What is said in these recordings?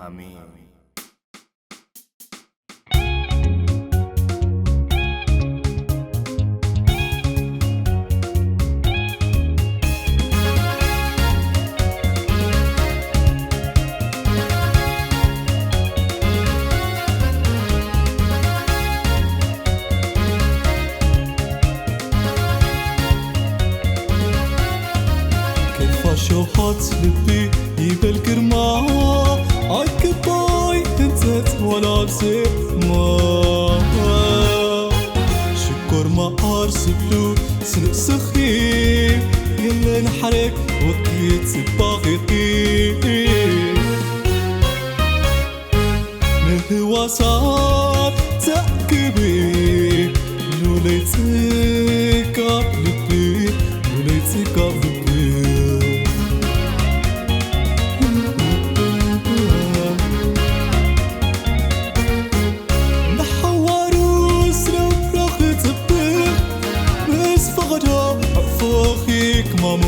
ኣሜን። ከፋ ሸውሃት ልቢ ይበል ግርማ፣ ኣይክባይ ህንጸት ዋላ ኣብ ዜማ። ሽኮር መዓር ዝብሉ ስንእስኺ፣ የለን ሓረግ ወርቂ ጽባኺኺ። ንህዋሳት ተዕግቢ፣ ሉለይ ጽጋብ ልቢ፣ ሉለይ ጽጋብ ልቢ። ንሓዋሩ ዝነብሮ ክጽብቕ፣ ምስ ፈቐዶ ዕፎኺ ክማሙ።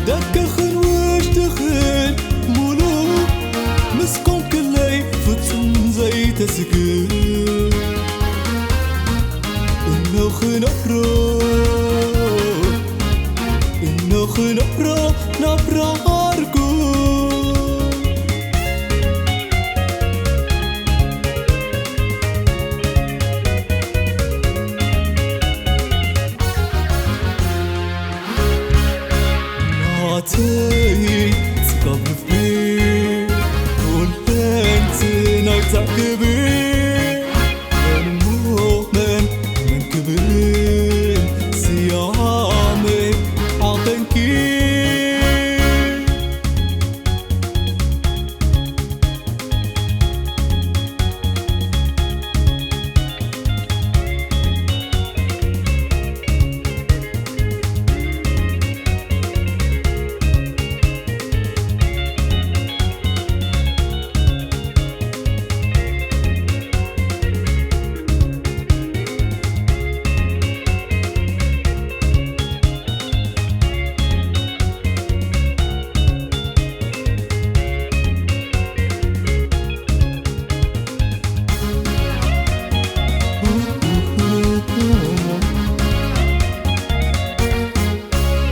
ደቅኽን ውሽጥኽን ሙሉእ ምስ ኮንክለይ ፍጹም ዘይተስግእ። እኖ ክነብሮ፣ እኖ ክነብሮ ናብራ ኣርጉም። ናተይ ጽጋብ ልቢ፣ ኩለንትናይ ተዕግቢ። መን እሞ መን፣ መን ክብል ስያመ ኣቐንኪ።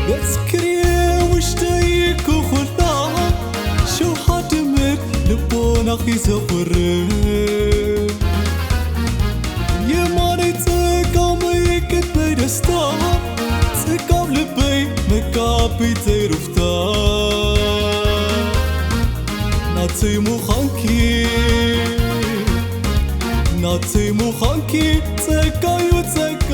ገጽክርየ ውሽጠይ ክኹላ፣ ሸውሃት ድምር ልቦናኺ ዘኹርዕ። የማነይ ጸጋመይ ቅድመይ ደስታ፣ ጸጋም ልበይ መጋቢተይ ሩፍታ። ናተይ ምዃንኪ፣ ናተይ ምዃንኪ ጸጋዩ ጸጋ።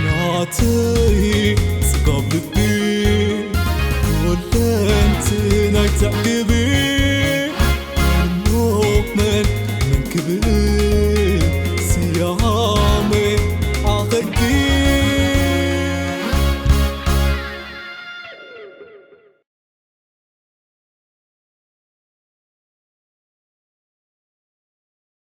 ናተይ